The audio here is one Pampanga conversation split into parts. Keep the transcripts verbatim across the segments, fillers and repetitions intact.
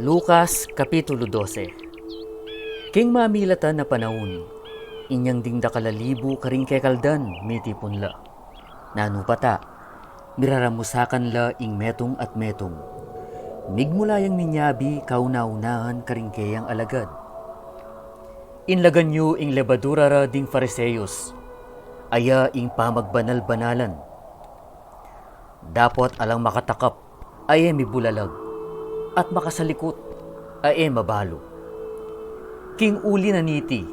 Lucas, Kapitulo dose. King mamilatan a panaun, inyang ding dakal a libu karing kekaldan mitipun la. Nanu pa ta, miraramusakan la ing metung at metung. Migmula yang minyabi kauna-unahan karing keyang alagad. Inlagan yu ing lebadura ra ding Fariseos, aya ing pamagbanal-banalan. Dapot alang makatakap a e mibulalag, at makasalikut a e mabalu. King uli na niti,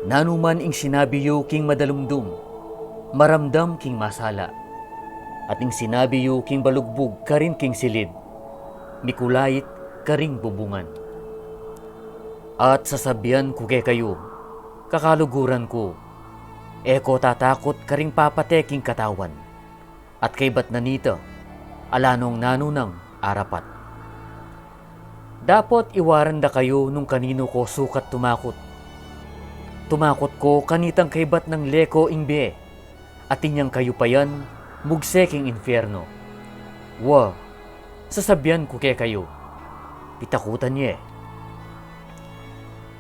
nanu man ing sinabi yu king madalumdum, maramdam king masala, at ing sinabi yu king balugbug karin king silid, mikulait karing bubungan. At sasabian ku kekayu, kakaluguran ku, e ko tatakut karing papate king katawan, at kaybat na nita, ala nong nanu nang arapat. Dapot iwaran da kayu nung kaninu ko sukat tumakut. Tumakut ko kanitang kaybat nang leko ing bie, at inyang kayu pa yan, mugse king infierno. Wa, sasabian ku kekayu, pitakutan ye.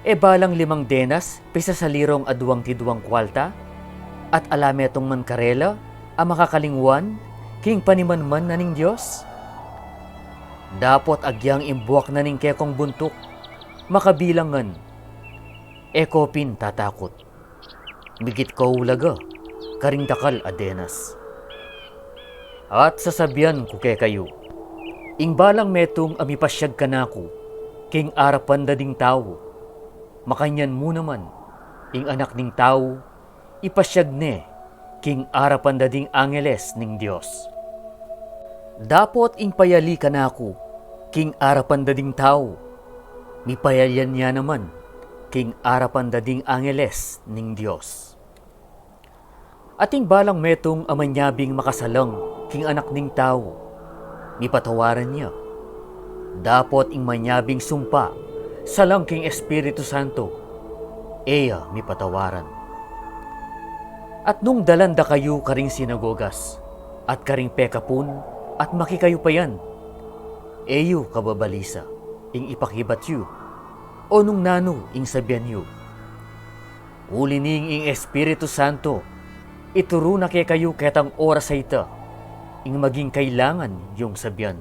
E balang limang denas pisasalirung aduang tiduang kualta, at ala metung man karela a makakalingwan king panimanman na ning Dios? Dapot agyang ing buak na ning kekong buntuk, makabilang ngan, e ko pin tatakut. Migit ko ulaga karing dakal a denas. At sasabian ku kekayu, ing balang metung a mipasyag kanaku king arapan da ding tau, makanyan mu naman ing Anak ning Tau ipasyag ne king arapan da ding angeles ning Dios. Dapot ing payali kanaku king arapan da ding tau, mipayalian ya naman king arapan da ding angeles ning Dios. At ing balang metung a manyabing makasalang king Anak ning Tau, mipatawaran ya. Dapot ing manyabing sumpa salang king Espiritu Santo, e ya mipatawaran. At nung dalan da kayu karing sinagogas at karing pekapun at makikayu pa yan, e yu kababalisa ing ipakibat yu, o nung nanu ing sabian yu. Uli ning ing Espiritu Santo ituru na kekayu ketang oras a ita ing maging kailangan yung sabian.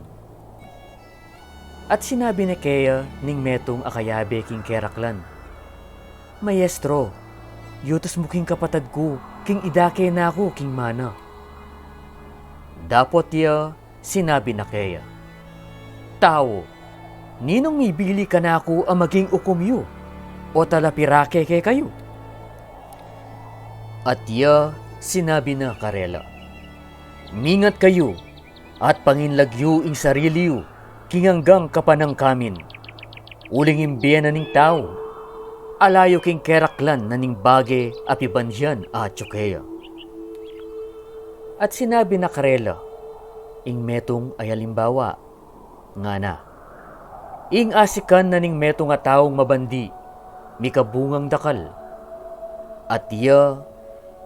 At sinabi na keya ning metung a kayabe king keraklan, Maestro, yutus mu king kapatad ku king idake na ku king mana. Dapot ya sinabi na keya, Tau, ninung mibili kanaku a maging ukum yu, o talapirake kekayu? At ya sinabi na karela, Mingat kayu, at panginlag yu ing sarili yu king anggang kapanangkamin. Uling ing bie na ning tau, ala yu king keraklan na ning bage a pibandian atyu keya. At sinabi na karela ing metung a alimbawa, ngana, Ing asikan na ning metung a taung mabandi, mikabungang dakal. At ya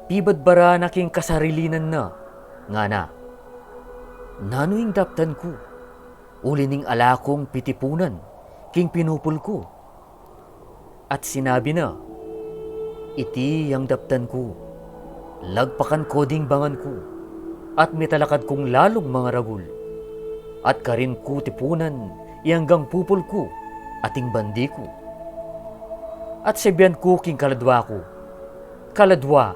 pibadbara na king kasarilinan na, ngana, Nanu ing daptan ku, uli ning ala kung pitipunan king pinupul ku? At sinabi na, Iti yang daptan ku, lagpakan ko ding bangan ku, at mitalakad kung lalung mangaragul, at karin ku tipunan ing anggang pupul ku at ing bandi ku. At sabian ku king kaladwa ku, Kaladwa,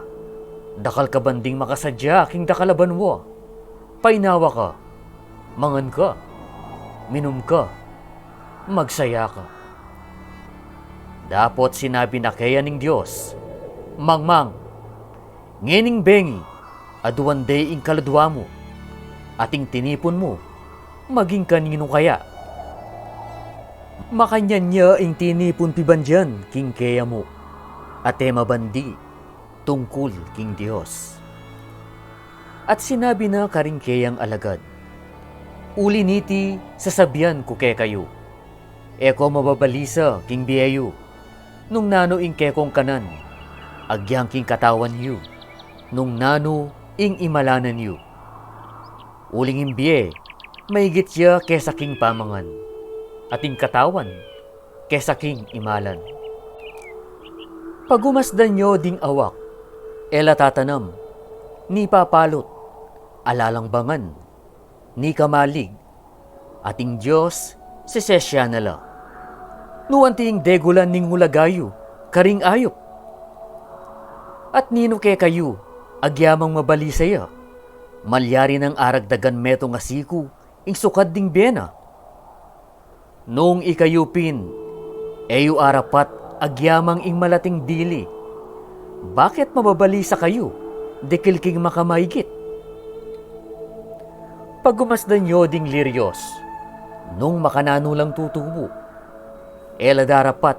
dakal ka banding makasadya king dakal a banua. Painawa ka, mangan ka, minum ka, magsaya ka. Dapot sinabi na keya ning Dios, Mangmang, ngening bengi, aduan de ing kaladwa mu, at ing tinipun mu, maging kaninu kaya? Makanyan ya ing tinipun pibandian king keya mu, at e mabandi tungkul king Dios. At sinabi na karing keyang alagad, Uli niti sasabian ku kekayu, e ko mababalisa king bie yu, nung nanu ing kekong kanan, agyang king katawan yu, nung nanu ing imalanan yu. Uling ing bie, maigit ya kesa king pamangan, at ing katawan, kesa king imalan. Pagumasdan yu ding awak, e la tatanam, ni papalut, ala lang bangan, ni kamalig, at ing Dios, sesesya na la. Nu anti ing degulan ning hulaga yu karing ayup? At ninu kekayu agyamang mabalisa ya, malyari nang aragdagan metung a siku ing sukad ding bie na? Nung ikayu pin, e yu arapat agyamang ing malating dili, bakit mababalisa kayu dikil king makamaigit? Pagumasdan yu ding liryos, nung makananu lang tutubu, e la darapat,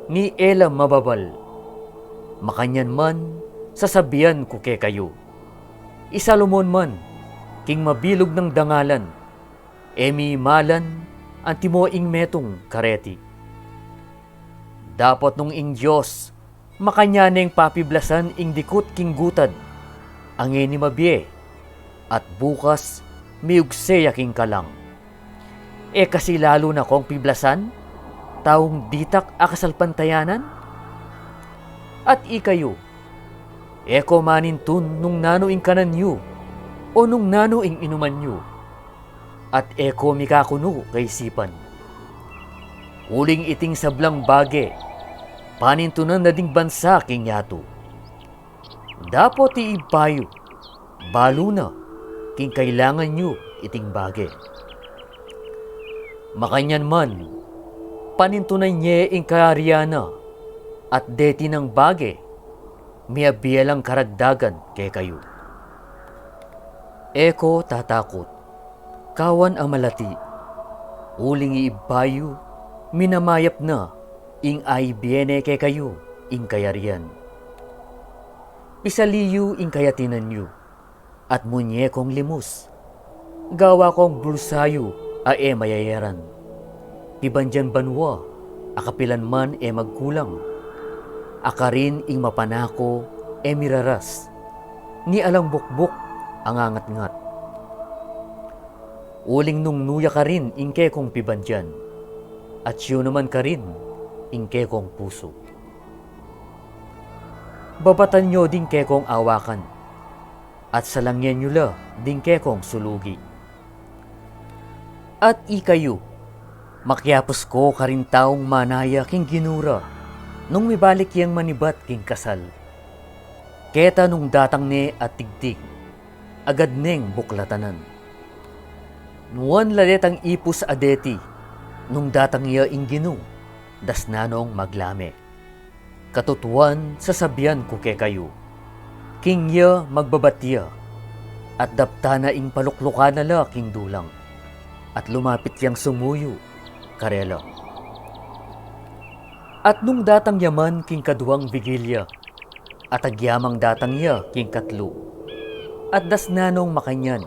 ni e la mababal. Makanyan man, sasabian ku kekayu, i Salomon man, king mabilug nang dangalan, e mimalan antimo ing metung kareti. Dapot nung ing Dios makanyan neng papiblasan ing dikut king gutad a ngeni mabie, at bukas miugse ya king kalang, e kasi lalu na kong piblasan, taung ditak a kasalpantayanan? At ikayu, e ko manintun nung nanu ing kanan yu, o nung nanu ing inuman yu, at e ko mikakunu kaisipan. Uling iting sablang bage, panintunan na ding bansa king yatu. Dapot i Ibpa yu, balu na, king kailangan yu iting bage. Makanyan man, panintunan ye ing kayarian na, at deti nang bage, miyabie lang karagdagan kekayu. E ko tatakut, kawan a malati, uling i Ibpa yu, minamayap na, ing aibie ne kekayu ing kayarian. Pisali yu ing kayatinan yu, at munye kong limus, gawa kong bulsa yu a e mayayaran. Pibandian banua a kapilan man e magkulang, a karin ing mapanako e miraras, ni alang bukbuk a ngangatngat. Uling nung nu ya karin ing kekong pibandian, atyu naman karin ing kekong pusu. Babatan yu ding kekong awakan, at salangyan yu la ding kekong sulugi. At ikayu, makiapus ko karing taung manaya king Ginu ra, nung mibalik yang manibat king kasal. Keta nung datang ne a tigtig, agad neng buklatanan. Nuan la detang ipus a deti, nung datang ya ing Ginu, dasnan nong maglame. Katutuan, sasabian ku kekayu, king ya magbabat ya, at daptan na ing paluklukan na la king dulang, at lumapit yang sumuyu karela. At nung datang ya man king kaduang bigilya, at agyamang datang ya king katlu, at dasnan nong makanyan,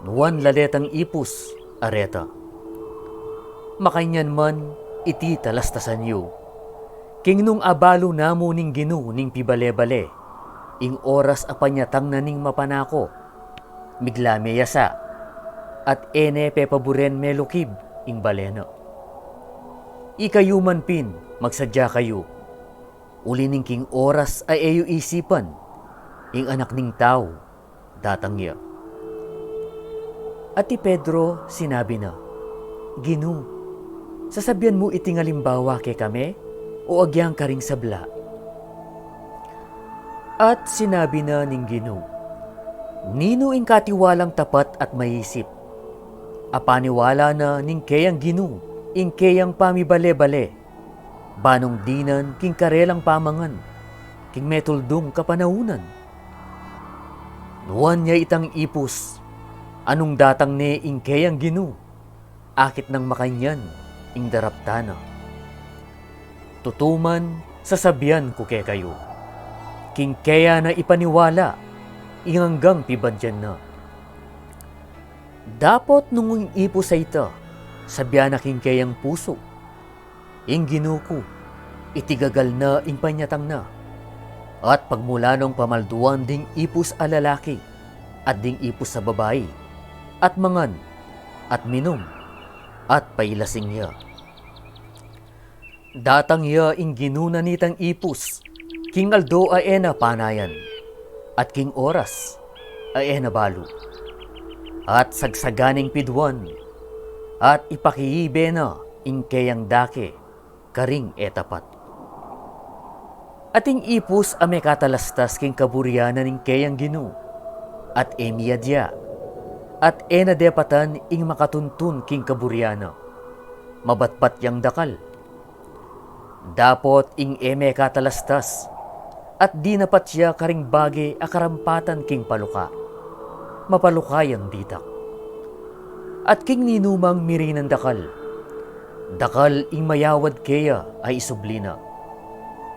nuan la detang ipus a reta. Makanyan man, iti talastasan yu, king nung abalu na mu ning Ginu ning pibale-bale, ing oras a panyatang na ning mapanako, miglame ya sa, at e ne pepaburen melukib ing bale na. Ikayu man pin, magsadya kayu, uli ning king oras a e yu isipan, ing Anak ning Tau datang ya. At i Pedro sinabi na, Ginu, sasabian mu iting alimbawa kekami, o agyang karing sabla? At sinabi na ning Ginu, Ninu ing katiwalang tapat at maisip, a paniwala na ning keyang Ginu ing keyang pamibale-bale, banung dinan king karelang pamangan king metuldung kapanaunan? Nuan ya itang ipus, a nung datang ne ing keyang Ginu, akit nang makanyan ing daraptan na. Tutu man, sasabian ku kekayu, king keya na ipaniwala ing anggang pibandian na. Dapot nung ing ipus a ita, sabian na king keyang pusu, Ing Ginu ku, itigagal na ing panyatang na. At pagmula nong pamalduan ding ipus a lalaki at ding ipus a babai, at mangan, at minum, at pailasing ya. Datang ya ing Ginu na nitang ipus, king aldo a e na panayan, at king oras a e na balu. At sagsagan ing piduan, at ipakiibe na ing keyang dake karing e tapat. At ing ipus a mekatalastas king kaburian na ning keyang Ginu, at e miadya, at e na depatan ing makatuntun king kaburian na, mabatbat yang dakal. Dapot ing e mekatalastas, at dinapat ya karing bage a karampatan king paluka, mapaluka yang ditak. At king ninumang mirinan dakal, dakal ing mayawad keya a isubli na,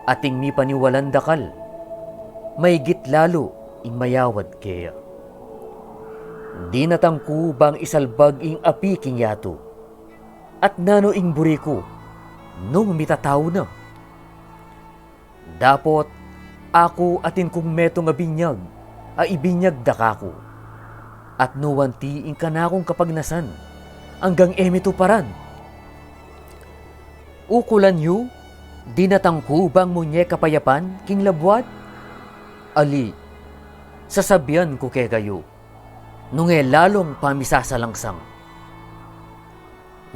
at ing mipaniwalan dakal, maigit lalu ing mayawad keya. Dinatang ku bang isalbag ing api king yatu, at nanu ing buri ku nung mitatau na? Dapot aku atin kung metung a binyag a ibinyag da kaku, at nu anti ing kanakung kapagnasan anggang e mituparan? Ukulan yu, dinatang ku bang munye kapayapan king labuad? Ali, sasabian ku kekayu, nung e lalung pamisasalangsang.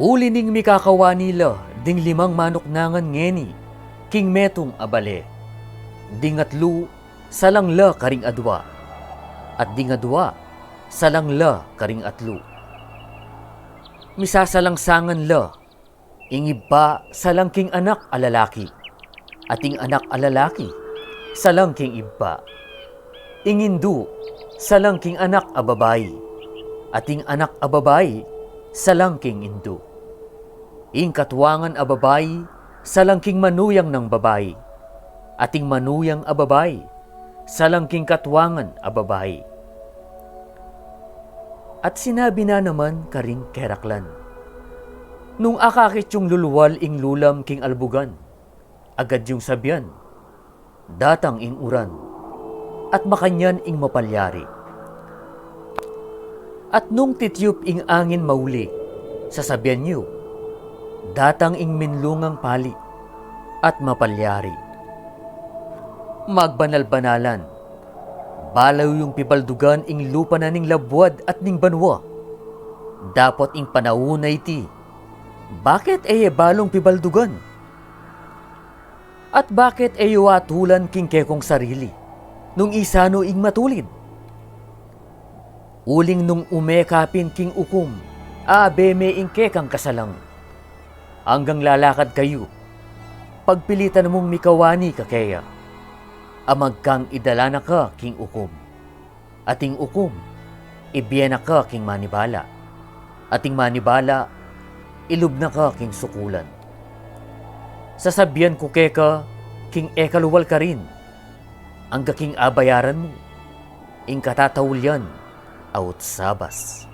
Uli ning mikakawani la ding limang manuknangan ngeni king metung a bale, ding atlu salang la karing adwa, at ding adwa salang la karing atlu. Misasalangsangan la, ing ibpa salang king anak a lalaki, at ing anak a lalaki salang king ibpa. Ing indu salang king anak a babai, at ing anak a babai salang king indu. Ing katuangan a babai salang king manuyang nang babai, at ing manuyang a babai salang king katuangan a babai. At sinabi na naman karing keraklan, nung akakit yung lulual ing lulam king albugan, agad yung sabian, datang ing uran, at makanyan ing mapalyari. At nung tityup ing angin mauli, sasabian yu, datang ing minlungang pali, at mapalyari. Magbanal-banalan, balu yung pibaldugan ing lupa na ning labuad at ning banua. Dapot ing panaun a iti, bakit e ye balung pibaldugan? At bakit e yu atulan king kekong sarili, nung isanu ing matulid? Uling nung ume ka pin king ukum, abe me ing kekang kasalang. Anggang lalakad kayu, pagpilitan mung mikawani kakeya, a magkang idala na ka king ukum. At ing ukum, ibie na ka king manibala. At ing manibala, ilub na ka king sukulan. Sasabian ku keka, king e ka lual karin, angga king abayaran mu ing katataulian a utsabas.